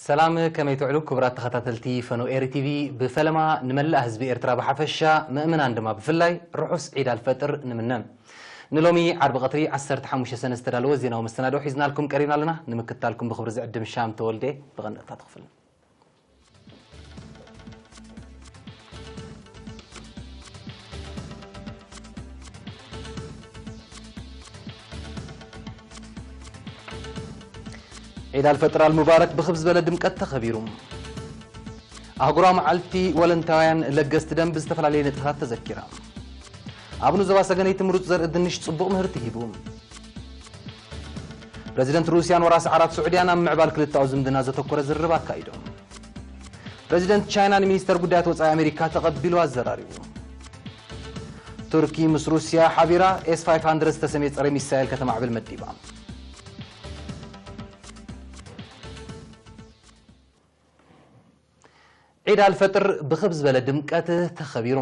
ሰላም፣ ከመይ ትውዕሉ ክቡራት ተኸታተልቲ ፈኖ ኤሪ ቲቪ? ብፈለማ ንመላእ ህዝቢ ኤርትራ ብሓፈሻ፣ ምእመናን ድማ ብፍላይ ርሑስ ዒድ ኣልፈጥር ንምነ። ንሎሚ ዓርቢ ቀትሪ ዓሰርተ ሓሙሽተ ሰነ ዝተዳለወ ዜናዊ መሰናድኦ ሒዝናልኩም ቀሪብና ኣለና። ንምክትታልኩም ብኽብሪ ዝዕድም ሻም ተወልደ። ብቐንደታ ትኽፍል። ዒድ ኣልፈጥር ኣልሙባረክ ብኽብ ዝበለ ድምቀት ተኸቢሩ። ኣህጉራዊ መዓልቲ ወለንታውያን ለገስቲ ደም ብዝተፈላለየ ንጥፈታት ተዘኪራ። ኣብ ንዞባ ሰገነይቲ ምሩፅ ዘርኢ ድንሽ ፅቡቕ ምህርቲ ሂቡ። ፕረዚደንት ሩስያን ወራሲ ዓራት ስዑድያን ኣብ ምዕባል ክልተኣዊ ዝምድና ዘተኮረ ዝርርብ ኣካይዶም። ፕረዚደንት ቻይና ንሚኒስተር ጉዳያት ወጻኢ ኣሜሪካ ተቐቢሉ ኣዘራሪቡ። ቱርኪ ምስ ሩስያ ሓቢራ ኤስ ፋይቭ ሃንድረድ ዝተሰምየ ጸረ ሚሳይል ከተማዕብል መዲባ። ዒድ ኣልፈጥር ብኽብ ዝበለ ድምቀት ተኸቢሩ።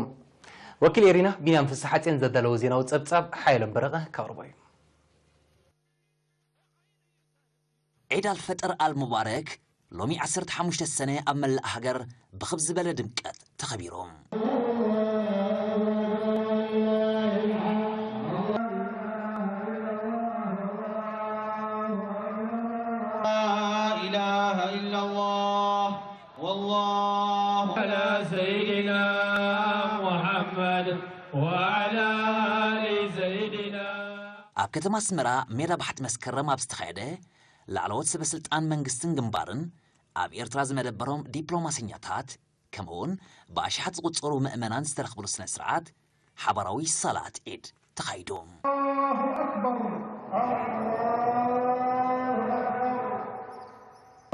ወኪል ኤሪና ቢንያም ፍስሓጼን ዘዳለዎ ዜናዊ ጸብጻብ ሓየሎም በረቐ ከቕርቦ እዩ። ዒድ ኣልፈጥር ኣልሙባረክ ሎሚ ዓሰርተ ሓሙሽተ ሰነ ኣብ መላእ ሃገር ብኽብ ዝበለ ድምቀት ተኸቢሩ። لا إله إلا الله والله على سيدنا محمد وعلى آل سيدنا ኣብ ከተማ ኣስመራ ሜዳ ባሕቲ መስከረም ኣብ ዝተኻየደ ላዕለዎት ሰበ ስልጣን መንግስትን ግንባርን ኣብ ኤርትራ ዝመደበሮም ዲፕሎማሰኛታት ከምኡውን ብኣሽሓት ዝቑጸሩ ምእመናን ዝተረኽብሉ ስነ ስርዓት ሓባራዊ ሰላት ዒድ ተኻይዱ። الله أكبر.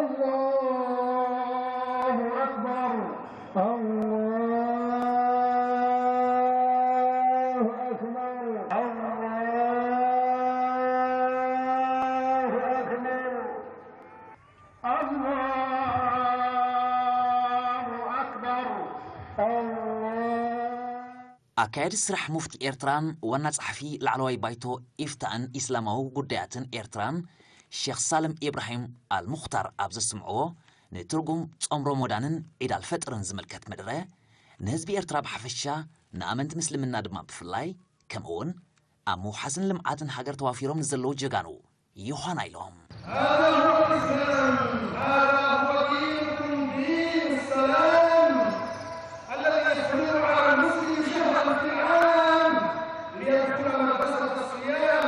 الله أكبر. الله أكبر. الله أكبر. الله أكبر. الله أكبر. الله. ኣካያዲ ስራሕ ሙፍቲ ኤርትራን ዋና ጸሓፊ ላዕለዋይ ባይቶ ኢፍታእን ኢስላማዊ ጉዳያትን ኤርትራን ሼኽ ሳልም ኢብራሂም ኣልሙኽታር ኣብ ዘስምዕዎ፣ ንትርጉም ጾም ሮሞዳንን ዒድ ኣልፈጥርን ዝምልከት መደረ፣ ንህዝቢ ኤርትራ ብሓፈሻ፣ ንኣመንቲ ምስልምና ድማ ብፍላይ፣ ከምኡውን ኣብ ምውሓስን ልምዓትን ሃገር ተዋፊሮም ንዘለዉ ጀጋኑ ዮሃና ኢሎም። هذا هو الإسلام، هذا هو دينكم دين السلام الذي يسهل على المسلم شهرا في العام ليدخل مدرسة الصيام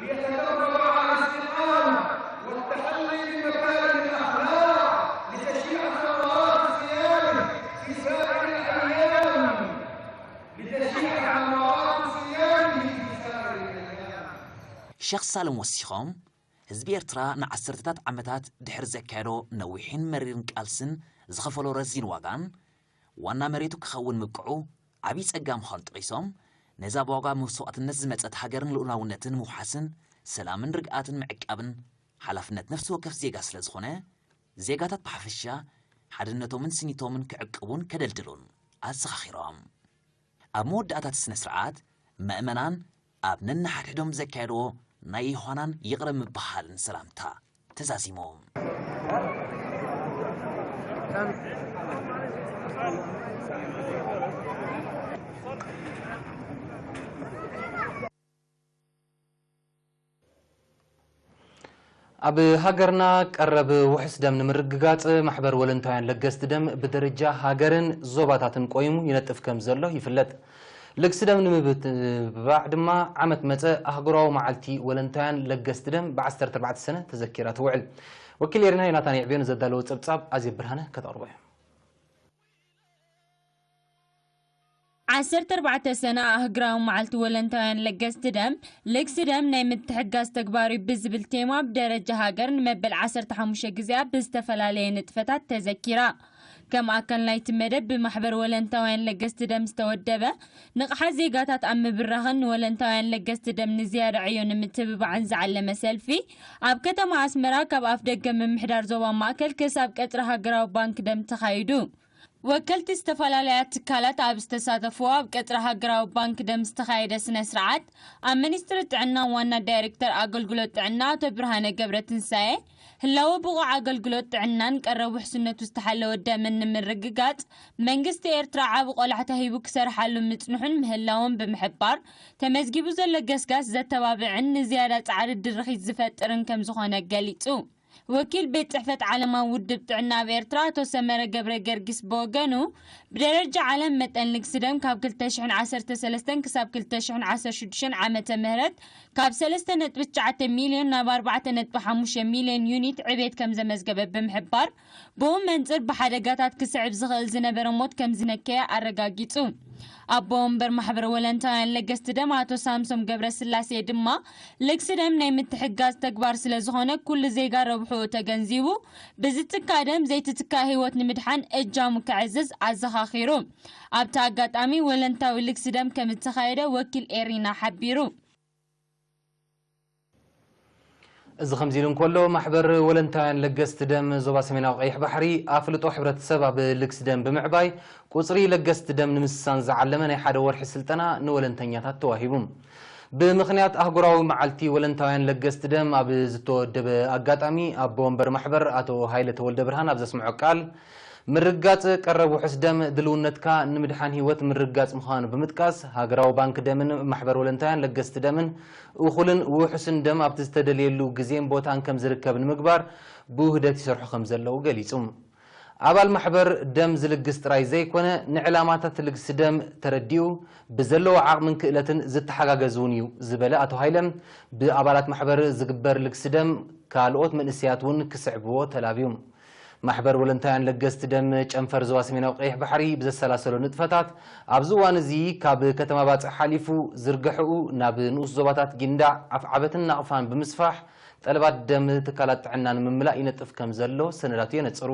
ليتدرب على الاستقامة والتحلي بمكارم الأخلاق لتشيع ثمرات صيامه في سائر الأيام. ሸኽ ሳልም ወሲኾም፣ ህዝቢ ኤርትራ ንዓሰርተታት ዓመታት ድሕሪ ዘካየዶ ነዊሕን መሪርን ቃልስን ዝኸፈሎ ረዚን ዋጋን ዋና መሬቱ ክኸውን ምብቅዑ ዓብዪ ጸጋ ምዃኑ ጠቒሶም፣ ነዛ ብዋጋ መስዋእትነት ዝመጸት ሃገርን ልኡላውነትን ምውሓስን ሰላምን ርግኣትን ምዕቃብን ሓላፍነት ነፍሲ ወከፍ ዜጋ ስለ ዝኾነ፣ ዜጋታት ብሓፈሻ ሓድነቶምን ስኒቶምን ክዕቅቡን ከደልድሉን ኣዘኻኺሮም። ኣብ መወዳእታ እቲ ስነ ስርዓት፣ ምእመናን ኣብ ነንሓድሕዶም ዘካየድዎ ናይ ዮሃናን ይቕረ ምብሃልን ሰላምታ ተዛዚሙ። ኣብ ሃገርና ቀረብ ውሑስ ደም ንምርግጋጽ ማሕበር ወለንታውያን ለገስቲ ደም ብደረጃ ሃገርን ዞባታትን ቆይሙ ይነጥፍ ከም ዘሎ ይፍለጥ። ልግሲ ደም ንምብትባዕ ድማ ዓመት መጸ ኣህጉራዊ መዓልቲ ወለንታውያን ለገስቲ ደም ብ ዓሰርተ ኣርባዕተ ሰነ ተዘኪራ ትውዕል። ወኪል ኤሪና ዮናታን የዕብዮ ንዘዳለዎ ጸብጻብ ኣዜብ ብርሃነ ከተቕርቦ እዩ። ዓሰርተ ኣርባዕተ ሰነ ኣህግራዊ መዓልቲ ወለንታውያን ለገስቲ ደም፣ ልግሲ ደም ናይ ምትሕጋዝ ተግባር እዩ ብዝብል ቴማ ብደረጃ ሃገር ንመበል ዓሰርተ ሓሙሽተ ግዜኣ ብዝተፈላለየ ንጥፈታት ተዘኪራ። ከም ኣካል ናይቲ መደብ ብማሕበር ወለንታውያን ለገስቲ ደም ዝተወደበ ንቕሓት ዜጋታት ኣብ ምብራኽን ንወለንታውያን ለገስቲ ደም ንዝያዳ ዕዮ ንምትብባዕን ዝዓለመ ሰልፊ ኣብ ከተማ ኣስመራ ካብ ኣፍ ደገ ምምሕዳር ዞባ ማእከል ክሳብ ቀጽሪ ሃገራዊ ባንክ ደም ተኻይዱ። ወከልቲ ዝተፈላለያ ትካላት ኣብ ዝተሳተፍዎ ኣብ ቀጽሪ ሃገራዊ ባንክ ደም ዝተኻየደ ስነ ስርዓት፣ ኣብ ሚኒስትሪ ጥዕና ዋና ዳይሬክተር ኣገልግሎት ጥዕና ኣቶ ብርሃነ ገብረትንሳኤ፣ ህላወ ብቑዕ ኣገልግሎት ጥዕናን ቀረብ ውሕስነቱ ዝተሓለወ ደምን ንምርግጋጽ መንግስቲ ኤርትራ ዓቢ ቆላሕታ ሂቡ ክሰርሓሉ ምጽንሑን ምህላውን ብምሕባር፣ ተመዝጊቡ ዘሎ ገስጋስ ዘተባብዕን ንዝያዳ ጻዕሪ ድርኺት ዝፈጥርን ከም ዝኾነ ገሊጹ። ወኪል ቤት ጽሕፈት ዓለማዊ ውድብ ጥዕና ኣብ ኤርትራ ኣቶ ሰመረ ገብረ ገርጊስ ብወገኑ፣ ብደረጃ ዓለም መጠን ልግሲ ደም ካብ ክልተ ሽሕን ዓሰርተ ሰለስተን ክሳብ ክልተ ሽሕን ዓሰርተ ሽዱሽተን ዓመተ ምህረት ካብ ሰለስተ ነጥቢ ትሽዓተ ሚልዮን ናብ ኣርባዕተ ነጥቢ ሓሙሽተ ሚልዮን ዩኒት ዕቤት ከም ዘመዝገበ ብምሕባር፣ ብኡ መንጽር ብሓደጋታት ክስዕብ ዝኽእል ዝነበረ ሞት ከም ዝነከየ ኣረጋጊጹ። ኣቦ ወንበር ማሕበር ወለንታውያን ለገስቲ ደም ኣቶ ሳምሶም ገብረስላሴ ድማ፣ ልግሲ ደም ናይ ምትሕጋዝ ተግባር ስለ ዝኾነ፣ ኩሉ ዜጋ ረብሕኡ ተገንዚቡ፣ ብዝትካእ ደም ዘይትትካእ ህይወት ንምድሓን እጃሙ ከዕዝዝ ኣዘኻኺሩ። ኣብቲ ኣጋጣሚ፣ ወለንታዊ ልግሲ ደም ከም ዝተኻየደ ወኪል ኤሪና ሓቢሩ። እዚ ከምዚ ኢሉ እንከሎ፣ ማሕበር ወለንታውያን ለገስቲ ደም ዞባ ሰሜናዊ ቀይሕ ባሕሪ ኣፍልጦ ሕብረተሰብ ኣብ ልግሲ ደም ብምዕባይ፣ ቁጽሪ ለገስቲ ደም ንምስሳን ዝዓለመ ናይ ሓደ ወርሒ ስልጠና ንወለንተኛታት ተዋሂቡ። ብምኽንያት ኣህጉራዊ መዓልቲ ወለንታውያን ለገስቲ ደም ኣብ ዝተወደበ ኣጋጣሚ፣ ኣቦ ወንበር ማሕበር ኣቶ ሃይለ ተወልደ ብርሃን ኣብ ዘስምዖ ቃል፣ ምርጋጽ ቀረብ ውሑስ ደም ድልውነትካ ንምድሓን ህይወት ምርጋጽ ምዃኑ ብምጥቃስ፣ ሃገራዊ ባንክ ደምን ማሕበር ወለንታውያን ለገስቲ ደምን እኹልን ውሑስን ደም ኣብቲ ዝተደልየሉ ግዜን ቦታን ከም ዝርከብ ንምግባር ብውህደት ይሰርሑ ከም ዘለዉ ገሊጹ። ኣባል ማሕበር ደም ዝልግስ ጥራይ ዘይኮነ፣ ንዕላማታት ልግሲ ደም ተረዲኡ፣ ብዘለዎ ዓቕምን ክእለትን ዝተሓጋገዝ እውን እዩ ዝበለ ኣቶ ሃይለ፣ ብኣባላት ማሕበር ዝግበር ልግሲ ደም ካልኦት መንእሰያት እውን ክስዕብዎ ተላብዩ። ማሕበር ወለንታውያን ለገስቲ ደም ጨንፈር ዞባ ሰሜናዊ ቀይሕ ባሕሪ ብዘሰላሰሎ ንጥፈታት፣ ኣብዚ እዋን እዚ ካብ ከተማ ባጽዕ ሓሊፉ ዝርግሐኡ ናብ ንኡስ ዞባታት ጊንዳዕ፣ ኣፍዓበትን ናቕፋን ብምስፋሕ፣ ጠለባት ደም ትካላት ጥዕና ንምምላእ ይነጥፍ ከም ዘሎ ሰነዳቱ የነጽሩ።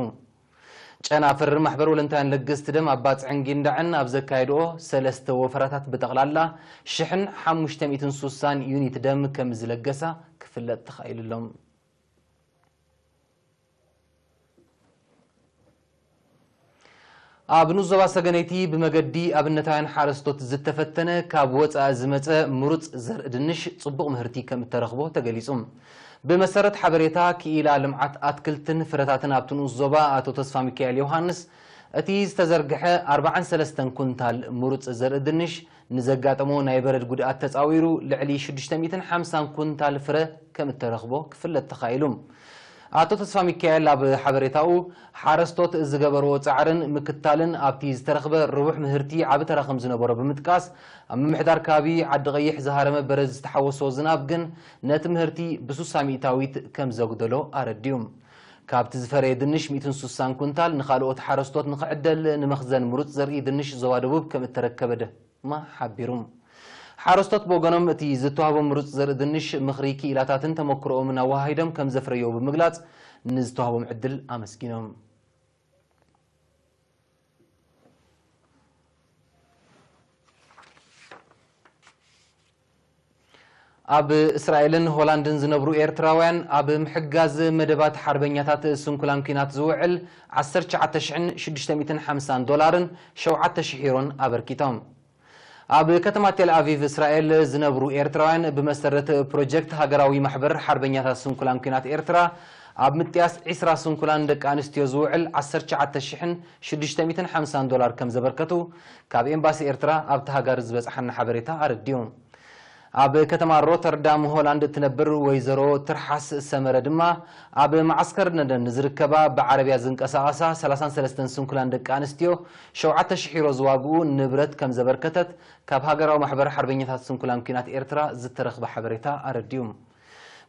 ጨናፍር ማሕበር ወለንታውያን ለገስቲ ደም ኣብ ባጽዕን ጊንዳዕን ኣብ ዘካየድኦ ሰለስተ ወፈራታት ብጠቕላላ ሽሕን ሓሙሽተ ሚእትን ሱሳን ዩኒት ደም ከም ዝለገሳ ክፍለጥ ተኻኢሉ ኣሎ። ኣብ ንኡስ ዞባ ሰገነይቲ ብመገዲ ኣብነታውያን ሓረስቶት ዝተፈተነ ካብ ወጻኢ ዝመጸ ምሩጽ ዘርኢ ድንሽ ጽቡቕ ምህርቲ ከም እተረኽቦ ተገሊጹ። ብመሰረት ሓበሬታ ክኢላ ልምዓት ኣትክልትን ፍረታትን ኣብቲ ንኡስ ዞባ ኣቶ ተስፋ ሚካኤል ዮሃንስ፣ እቲ ዝተዘርግሐ ኣርባዓን ሰለስተን ኩንታል ምሩጽ ዘርኢ ድንሽ ንዘጋጠሞ ናይ በረድ ጉድኣት ተጻዊሩ ልዕሊ ሽዱሽተ ሚእትን ሓምሳን ኩንታል ፍረ ከም እተረኽቦ ክፍለጥ ተኻኢሉ። ኣቶ ተስፋ ሚካኤል ኣብ ሓበሬታኡ፣ ሓረስቶት ዝገበርዎ ጻዕርን ምክታልን ኣብቲ ዝተረኽበ ርቡሕ ምህርቲ ዓቢ ተራ ከም ዝነበሮ ብምጥቃስ፣ ኣብ ምምሕዳር ከባቢ ዓዲ ቀይሕ ዝሃረመ በረድ ዝተሓወሶ ዝናብ ግን ነቲ ምህርቲ ብሱሳ ሚእታዊት ከም ዘጉደሎ ኣረዲኡ። ካብቲ ዝፈረየ ድንሽ ሚእትን ሱሳን ኩንታል ንኻልኦት ሓረስቶት ንኽዕደል ንመኽዘን ምሩጽ ዘርኢ ድንሽ ዞባ ደቡብ ከም እተረከበ ድማ ሓቢሩ። ሓረስቶት ብወገኖም፣ እቲ ዝተዋህቦም ምሩጽ ዘርኢ ድንሽ ምኽሪ ክኢላታትን ተመክሮኦምን ኣወሃሂዶም ከም ዘፍረዮ ብምግላጽ፣ ንዝተዋህቦም ዕድል ኣመስጊኖም። ኣብ እስራኤልን ሆላንድን ዝነብሩ ኤርትራውያን፣ ኣብ ምሕጋዝ መደባት ሓርበኛታት ስንኩላን ኲናት ዝውዕል ዓሰርተ ትሽዓተ ሽሕን ሽዱሽተ ሚእትን ሓምሳን ዶላርን ሸውዓተ ሽሕ ዩሮን ኣበርኪቶም። ኣብ ከተማ ቴል ኣቪቭ እስራኤል ዝነብሩ ኤርትራውያን፣ ብመሰረት ፕሮጀክት ሃገራዊ ማሕበር ሓርበኛታት ስንኩላን ኲናት ኤርትራ፣ ኣብ ምጥያስ ዒስራ ስንኩላን ደቂ ኣንስትዮ ዝውዕል ዓሰርተ ትሽዓተ ሽሕን ሽዱሽተ ሚእትን ሓምሳን ዶላር ከም ዘበርከቱ፣ ካብ ኤምባሲ ኤርትራ ኣብቲ ሃገር ዝበጽሓና ሓበሬታ ኣረዲኡ። ኣብ ከተማ ሮተርዳም ሆላንድ እትነብር ወይዘሮ ትርሓስ ሰመረ ድማ፣ ኣብ መዓስከር ነደን ንዝርከባ ብዓረብያ ዝንቀሳቐሳ ሰላሳን ሰለስተን ስንኩላን ደቂ ኣንስትዮ ሸውዓተ ሽሕ ዩሮ ዝዋግኡ ንብረት ከም ዘበርከተት፣ ካብ ሃገራዊ ማሕበር ሓርበኛታት ስንኩላን ኲናት ኤርትራ ዝተረኽበ ሓበሬታ ኣረዲኡ።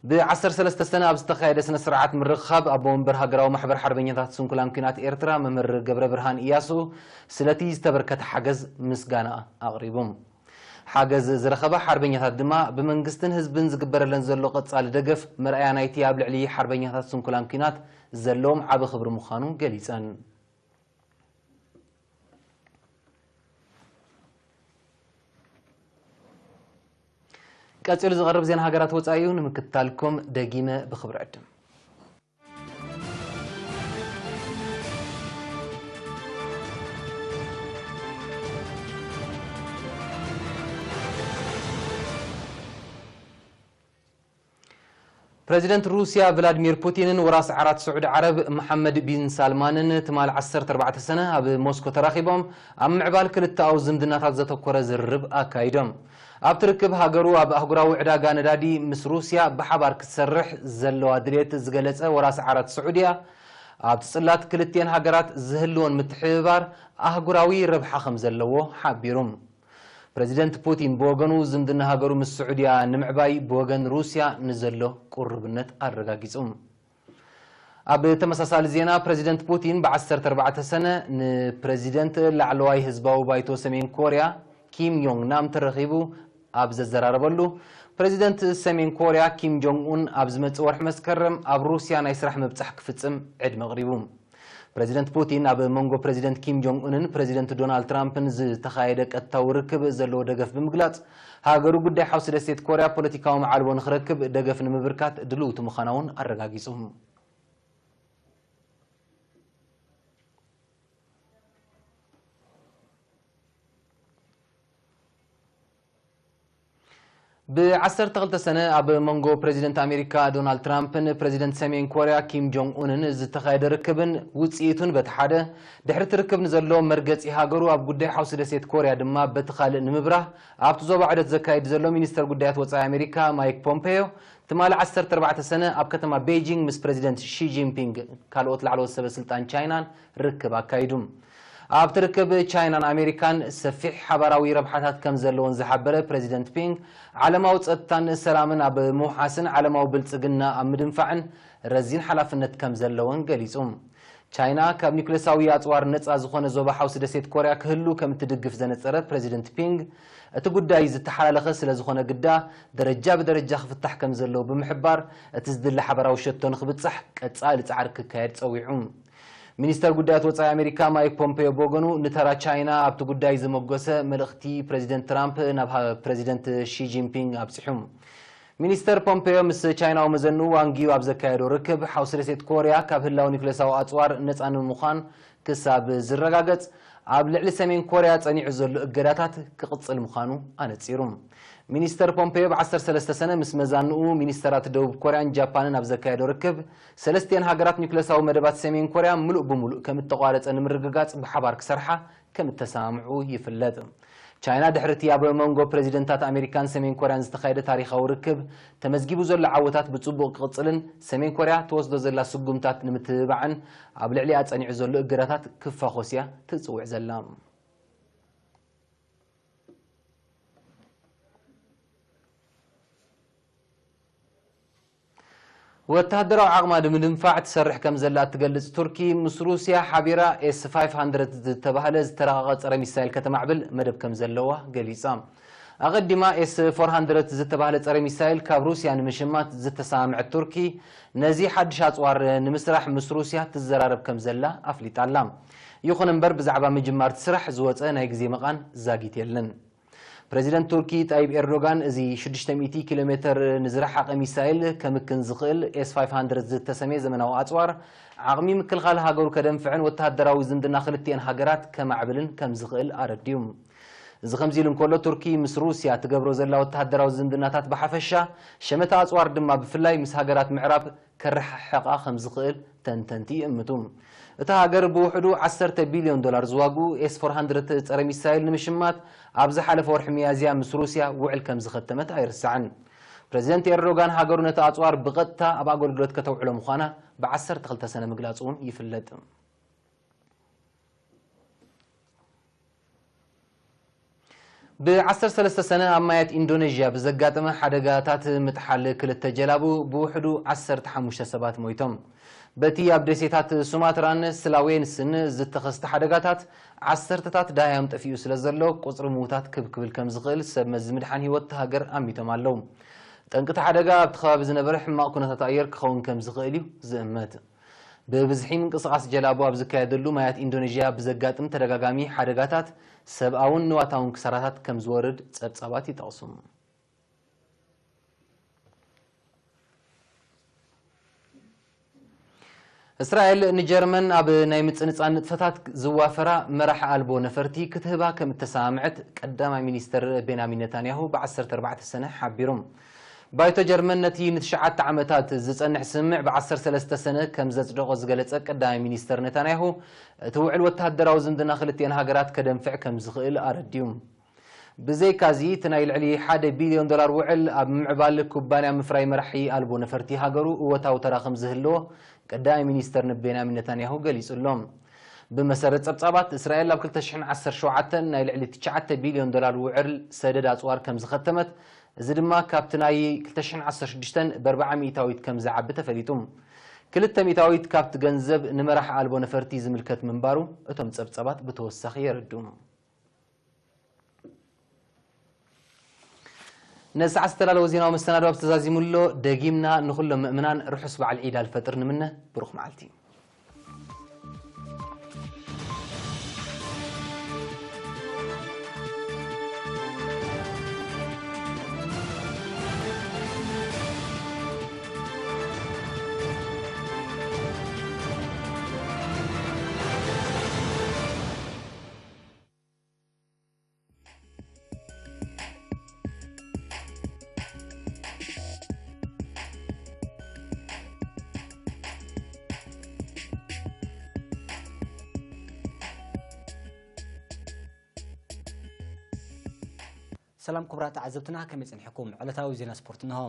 ብ ዓሰርተ ሰለስተ ሰነ ኣብ ዝተኻየደ ስነ ስርዓት ምርኽኻብ፣ ኣቦ ወንበር ሃገራዊ ማሕበር ሓርበኛታት ስንኩላን ኲናት ኤርትራ መምህር ገብረ ብርሃን ኢያሱ ስለቲ ዝተበርከተ ሓገዝ ምስጋና ኣቕሪቡ። ሓገዝ ዝረኸባ ሓርበኛታት ድማ፣ ብመንግስትን ህዝብን ዝግበረለን ዘሎ ቀጻሊ ደገፍ መርኣያ ናይቲ ኣብ ልዕሊ ሓርበኛታት ስንኩላን ኲናት ዘለዎም ዓቢ ክብሪ ምዃኑ ገሊጸን። ቀጺሉ ዝቐርብ ዜና ሃገራት ወጻኢ እዩ። ንምክትታልኩም ደጊመ ብኽብሪ ዕድም። ፕረዚደንት ሩስያ ቭላድሚር ፑቲንን ወራስ ዓራት ስዑዲ ዓረብ መሓመድ ቢን ሳልማንን ትማል ዓሰርተ ኣርባዕተ ሰነ ኣብ ሞስኮ ተራኺቦም ኣብ ምዕባል ክልተኣዊ ዝምድናታት ዘተኮረ ዝርርብ ኣካይዶም። ኣብቲ ርክብ ሃገሩ ኣብ ኣህጉራዊ ዕዳጋ ነዳዲ ምስ ሩስያ ብሓባር ክትሰርሕ ዘለዋ ድሌት ዝገለጸ ወራስ ዓራት ስዑድያ፣ ኣብቲ ጽላት ክልቲኤን ሃገራት ዝህልወን ምትሕብባር ኣህጉራዊ ረብሓ ከም ዘለዎ ሓቢሩ። ፕረዚደንት ፑቲን ብወገኑ ዝምድና ሃገሩ ምስ ስዑድያ ንምዕባይ ብወገን ሩስያ ንዘሎ ቁርብነት ኣረጋጊጹ። ኣብ ተመሳሳሊ ዜና፣ ፕረዚደንት ፑቲን ብ ዓሰርተ ኣርባዕተ ሰነ ንፕረዚደንት ላዕለዋይ ህዝባዊ ባይቶ ሰሜን ኮርያ ኪም ዮንግ ናም ተረኺቡ ኣብ ዘዘራረበሉ፣ ፕረዚደንት ሰሜን ኮርያ ኪም ጆንግ ኡን ኣብ ዝመጽእ ወርሒ መስከረም ኣብ ሩስያ ናይ ስራሕ ምብጻሕ ክፍጽም ዕድመ ኣቕሪቡ። ፕረዚደንት ፑቲን ኣብ መንጎ ፕረዚደንት ኪም ጆንግ ኡንን ፕረዚደንት ዶናልድ ትራምፕን ዝተኻየደ ቀጥታዊ ርክብ ዘለዎ ደገፍ ብምግላጽ፣ ሃገሩ ጉዳይ ሓውሲ ደሴት ኮርያ ፖለቲካዊ መዓልቦ ንኽረክብ ደገፍ ንምብርካት ድልውቲ ምዃና እውን ኣረጋጊጹ። ብ ዓሰርተ ክልተ ሰነ ኣብ መንጎ ፕረዚደንት ኣሜሪካ ዶናልድ ትራምፕን ፕረዚደንት ሰሜን ኮርያ ኪም ጆንግ ኡንን ዝተኻየደ ርክብን ውጽኢቱን በቲ ሓደ፣ ድሕሪ እቲ ርክብ ንዘሎ መርገጺ ሃገሩ ኣብ ጉዳይ ሓውሲ ደሴት ኮርያ ድማ በቲ ካልእ ንምብራህ ኣብቲ ዞባ ዑደት ዘካይድ ዘሎ ሚኒስተር ጉዳያት ወጻኢ ኣሜሪካ ማይክ ፖምፔዮ ትማሊ ዓሰርተ ኣርባዕተ ሰነ ኣብ ከተማ ቤይጂንግ ምስ ፕረዚደንት ሺ ጂንፒንግ ካልኦት ላዕለዎት ሰበ ስልጣን ቻይናን ርክብ ኣካይዱ። ኣብቲ ርክብ ቻይናን ኣሜሪካን ሰፊሕ ሓባራዊ ረብሓታት ከም ዘለዎን ዝሓበረ ፕረዚደንት ፒንግ፣ ዓለማዊ ጸጥታን ሰላምን ኣብ ምውሓስን ዓለማዊ ብልጽግና ኣብ ምድንፋዕን ረዚን ሓላፍነት ከም ዘለዎን ገሊጹ። ቻይና ካብ ኒኩሌሳዊ ኣጽዋር ነጻ ዝኾነ ዞባ ሓውሲ ደሴት ኮርያ ክህሉ ከም እትድግፍ ዘነጸረ ፕረዚደንት ፒንግ፣ እቲ ጉዳይ ዝተሓላለኸ ስለ ዝኾነ ግዳ ደረጃ ብደረጃ ክፍታሕ ከም ዘለዎ ብምሕባር፣ እቲ ዝድለ ሓባራዊ ሸቶ ንኽብጻሕ ቀጻሊ ጻዕሪ ክካየድ ጸዊዑ። ሚኒስተር ጉዳያት ወጻኢ ኣሜሪካ ማይክ ፖምፔዮ ብወገኑ፣ ንተራ ቻይና ኣብቲ ጉዳይ ዘመጎሰ መልእኽቲ ፕረዚደንት ትራምፕ ናብ ሃ-፣ ፕረዚደንት ሺ ጂንፒንግ ኣብጺሑ። ሚኒስተር ፖምፔዮ ምስ ቻይናዊ መዘንኡ ዋንግ ዩ ኣብ ዘካየዶ ርክብ፣ ሓውሲ ደሴት ኮርያ ካብ ህላው ኒኩሌሳዊ ኣጽዋር ነጻ ንምዃን ክሳብ ዝረጋገጽ፣ ኣብ ልዕሊ ሰሜን ኮርያ ጸኒዑ ዘሎ እገዳታት ክቕጽል ምዃኑ ኣነጺሩ። ሚኒስተር ፖምፔዮ ብ ዓሰርተ ሰለስተ ሰነ ምስ መዛንኡ ሚኒስተራት ደቡብ ኮርያን ጃፓንን ኣብ ዘካየዶ ርክብ፣ ሰለስቲኤን ሃገራት ኒኩሌሳዊ መደባት ሰሜን ኮርያ ምሉእ ብምሉእ ከም እተቋረጸ ንምርግጋጽ ብሓባር ክሰርሓ ከም እተሰማምዑ ይፍለጥ። ቻይና ድሕሪ እቲ ኣብ መንጎ ፕረዚደንታት ኣሜሪካን ሰሜን ኮርያን ዝተኻየደ ታሪኻዊ ርክብ፣ ተመዝጊቡ ዘሎ ዓወታት ብጽቡቕ ክቕጽልን ሰሜን ኮርያ ትወስዶ ዘላ ስጉምታት ንምትብባዕን ኣብ ልዕሊኣ ጸኒዑ ዘሎ እገዳታት ክፋኾስ እያ ትጽውዕ ዘላ። ወተሃደራዊ ዓቕማ ንምድንፋዕ ትሰርሕ ከም ዘላ እትገልጽ ቱርኪ፣ ምስ ሩስያ ሓቢራ ኤስ ፋይቭ ሃንድረድ ዝተባህለ ዝተረቐቐ ጸረ ሚሳይል ከተማዕብል መደብ ከም ዘለዋ ገሊጻ። ኣቐዲማ ኤስ ፎር ሃንድረድ ዝተባህለ ጸረ ሚሳይል ካብ ሩስያ ንምሽማት ዝተሰማምዐት ቱርኪ፣ ነዚ ሓድሽ ኣጽዋር ንምስራሕ ምስ ሩስያ ትዘራረብ ከም ዘላ ኣፍሊጣ ኣላ። ይኹን እምበር፣ ብዛዕባ ምጅማር እቲ ስራሕ ዝወጸ ናይ ግዜ መቓን ዛጊት የለን። ፕረዚደንት ቱርኪ ጣይብ ኤርዶጋን፣ እዚ ሽዱሽተ ሚእቲ ኪሎ ሜተር ንዝረሓቐ ሚሳይል ከምክን ዝኽእል ኤስ ፋይቭ ሃንድረድ ዝተሰምየ ዘመናዊ ኣጽዋር፣ ዓቕሚ ምክልኻል ሃገሩ ከደንፍዕን ወተሃደራዊ ዝምድና ክልቲኤን ሃገራት ከማዕብልን ከም ዝኽእል ኣረዲኡ። እዚ ከምዚ ኢሉ እንከሎ፣ ቱርኪ ምስ ሩስያ ትገብሮ ዘላ ወተሃደራዊ ዝምድናታት ብሓፈሻ፣ ሸመተ ኣጽዋር ድማ ብፍላይ ምስ ሃገራት ምዕራብ ከረሓሕቓ ከም ዝኽእል ተንተንቲ ይእምቱ። እታ ሃገር ብውሕዱ ዓሰርተ ቢልዮን ዶላር ዝዋግኡ ኤስ ፎር ሃንድረድ ጸረ ሚሳይል ንምሽማት ኣብ ዝሓለፈ ወርሒ ሚያዝያ ምስ ሩስያ ውዕል ከም ዝኸተመት ኣይርሳዕን። ፕረዚደንት ኤርዶጋን ሃገሩ ነቲ ኣጽዋር ብቐጥታ ኣብ ኣገልግሎት ከተውዕሎ ምዃና ብ ዓሰርተ ክልተ ሰነ ምግላጹ እውን ይፍለጥ። ብ ዓሰርተ ሰለስተ ሰነ ኣብ ማያት ኢንዶኔዥያ ብዘጋጠመ ሓደጋታት ምጥሓል ክልተ ጀላቡ ብውሕዱ ዓሰርተ ሓሙሽተ ሰባት ሞይቶም። በቲ ኣብ ደሴታት ሱማትራን ስላዌንስን ዝተኸስተ ሓደጋታት ዓሰርተታት ደሃዮም ጠፊኡ ስለ ዘሎ፣ ቁጽሪ ምዉታት ክብ ክብል ከም ዝኽእል ሰብ መዚ ምድሓን ህይወት እታ ሃገር ኣሚቶም ኣለዉ። ጠንቂ እቲ ሓደጋ ኣብቲ ከባቢ ዝነበረ ሕማቕ ኩነታት ኣየር ክኸውን ከም ዝኽእል እዩ ዝእመት። ብብዝሒ ምንቅስቓስ ጀላቡ ኣብ ዝካየደሉ ማያት ኢንዶኔዥያ ብዘጋጥም ተደጋጋሚ ሓደጋታት ሰብኣውን ንዋታውን ክሳራታት ከም ዝወርድ ጸብጻባት ይጠቕሱ። እስራኤል ንጀርመን ኣብ ናይ ምጽንጻን ንጥፈታት ዝዋፈራ መራሕ ኣልቦ ነፈርቲ ክትህባ ከም እተሰማምዐት ቀዳማይ ሚኒስተር ቤንያሚን ነታንያሁ ብ ዓሰርተ ኣርባዕተ ሰነ ሓቢሩ። ባይቶ ጀርመን ነቲ ንትሽዓተ ዓመታት ዝጸንሕ ስምምዕ ብ ዓሰርተ ሰለስተ ሰነ ከም ዘጽደቖ ዝገለጸ ቀዳማይ ሚኒስተር ኔታንያሁ፣ እቲ ውዕል ወተሃደራዊ ዝምድና ክልቲኤን ሃገራት ከደንፍዕ ከም ዝኽእል ኣረዲኡ። ብዘይካዚ፣ እቲ ናይ ልዕሊ ሓደ ቢልዮን ዶላር ውዕል ኣብ ምምዕባል ኩባንያ ምፍራይ መራሒ ኣልቦ ነፈርቲ ሃገሩ እወታዊ ተራ ከም ዝህልዎ ቀዳማይ ሚኒስተር ንቤንያሚን ኔታንያሁ ገሊጹ ኣሎ። ብመሰረት ጸብጻባት፣ እስራኤል ኣብ ክልተ ሽሕን ዓሰርተ ሸውዓተን ናይ ልዕሊ ትሽዓተ ቢልዮን ዶላር ውዕል ሰደድ ኣጽዋር ከም ዝኸተመት፣ እዚ ድማ ካብቲ ናይ ክልተ ሽሕን ዓሰርተ ሽዱሽተን ብኣርብዓ ሚእታዊት ከም ዝዓቢ ተፈሊጡ። ክልተ ሚእታዊት ካብቲ ገንዘብ ንመራሕ ኣልቦ ነፈርቲ ዝምልከት ምንባሩ እቶም ጸብጻባት ብተወሳኺ የረድኡ። ነዚ ሰዓት ዝተዳለወ ዜናዊ መሰናዶ ኣብዚ ተዛዚሙ ኣሎ። ደጊምና ንኹሎም ምእምናን ርሑስ በዓል ዒድ ኣልፈጥር ንምነ። ብሩኽ መዓልቲ። ሰላም ክቡራት ተዓዘብትና፣ ከመይ ጸኒሕኩም? ዕለታዊ ዜና ስፖርት እንሆ።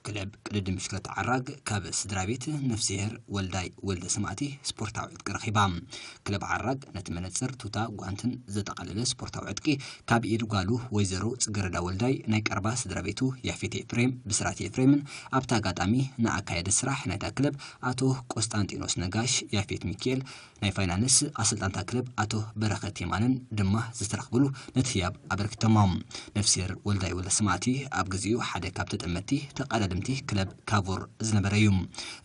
ክለብ ቅድድም ብሽክለታ ዓራግ ካብ ስድራ ቤት ነፍስሄር ወልዳይ ወልደ ሰማእቲ ስፖርታዊ ዕጥቂ ረኺባ። ክለብ ዓራግ ነቲ መነጽር፣ ቱታ፣ ጓንትን ዘጠቓለለ ስፖርታዊ ዕጥቂ ካብ ኢድ ጓሉ ወይዘሮ ጽገረዳ ወልዳይ ናይ ቀረባ ስድራ ቤቱ ያፌት ኤፍሬም፣ ብስራት ኤፍሬምን ኣብቲ ኣጋጣሚ ንኣካየዲ ስራሕ ናይታ ክለብ ኣቶ ቆስጣንጢኖስ ነጋሽ፣ ያፌት ሚካኤል፣ ናይ ፋይናንስ ኣሰልጣንታ ክለብ ኣቶ በረኸት የማነን ድማ ዝተረኽብሉ ነቲ ህያብ ኣበርኪቶሞ። ነፍስሄር ወልዳይ ወልደ ሰማእቲ ኣብ ግዚኡ ሓደ ካብ ተጠመትቲ ተቐዳደምቲ ክለብ ካቮር ዝነበረ እዩ።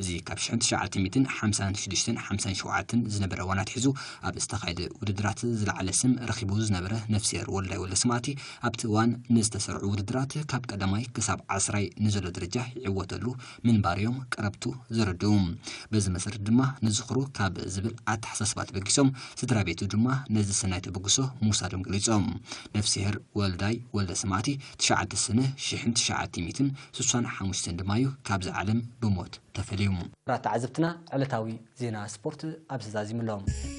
እዚ ካብ ሽሕን ትሽዓተ ሚእትን ሓምሳን ሽዱሽተን ሓምሳን ሸውዓተን ዝነበረ እዋን ኣትሒዙ ኣብ ዝተኻየደ ውድድራት ዝለዓለ ስም ረኺቡ ዝነበረ ነፍስሄር ወልዳይ ወልደ ሰማእቲ ኣብቲ እዋን ንዝተሰርዑ ውድድራት ካብ ቀዳማይ ክሳብ ዓስራይ ንዘሎ ደረጃ ይዕወተሉ ምንባርዮም ቀረብቱ ዘረድኡ። በዚ መሰረት ድማ ንዝኽሩ ካብ ዝብል ኣተሓሳስባ ተበጊሶም፣ ስድራ ቤቱ ድማ ነዚ ሰናይ ተበግሶ ምውሳዶም ገሊጾም። ነፍስሄር ወልዳይ ወልደ ሰማእቲ ትሽዓተ ሰነ ሽሕን ትሽዓተ ሚእትን ስሳን ሓሙሽተን ድማ እዩ ካብዚ ዓለም ብሞት ተፈልዩ። ክቡራት ተዓዘብትና፣ ዕለታዊ ዜና ስፖርት ኣብዚ ተዛዚሙ ኣሎ።